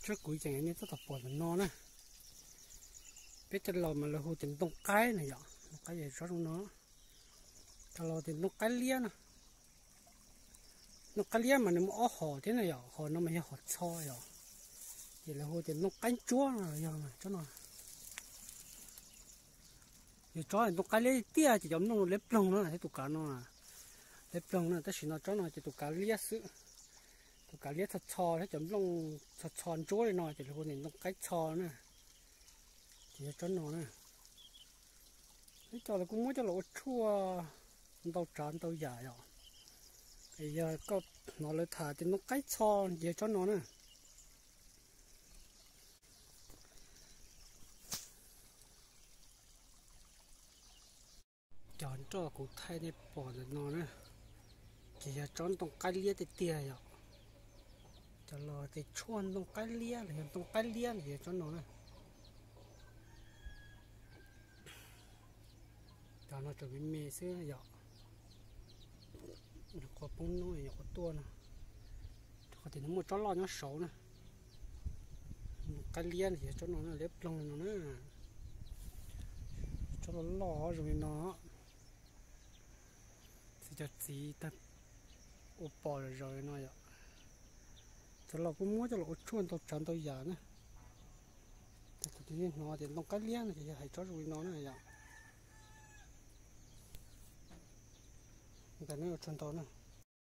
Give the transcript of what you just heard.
Tsob kuv ceem nej tab tom pom ntawm no na, peb cov laus mas lawv hu tias ntoo qaib na yom, ntoo qaib yog tsob zoo no. Cov laus tias ntoo qaib liab no. Ntoo qaib liab mas nws muaj ob hom thiab na yom, hom no mas yog hom txho yom, ces lawv hu tias ntoo qaib ntsuab no yog tsob no. Yog tsob ntoo qaib liab tiag ces cov nplooj liab ploog na thiab tus kav no, liab ploog na, tab sis no tsob no ces tus kav liab xwb, tus kav liab txho txho thiab cov nplooj txho txho ntsuab li no ces lawv hu tias ntoo qaib txho na. Ces yog tsob no na. Ib co lawv kuj muab coj los ua tshuaj ntau tsav ntau yam yom. Es yog koj hnov lawv tham tias ntoo qaib txho ces yog tsob no na. Cov nroj kuv thaij nej pom ntawm no na, ces yog tsob ntoo qaib liab tiag tiag yom. Cov laus tias tshuaj ntoo qaib liab los yog ntoo qaib liab los yog tsob no na. Cov no tseem me me xwb yom. Nyuam qhuav poob hnub, nyuam qhuav tuaj no, rau qhov tias nws muaj tsob loj nyob saud na. Ntoo qaib liab los yog tsob no na, liab ploog no na. Tsob loj loj zoo li no. Xwb cov txiv tag ua pom zom zaws li no yom. Cov laus kuj muab coj los ua tshuaj ntau tsav ntau yam na. Thaum twg nej hnov tias ntoo qaib liab no ces yog hais tsob zoo li no na yom. Ntawm no ua tshuaj ntau na.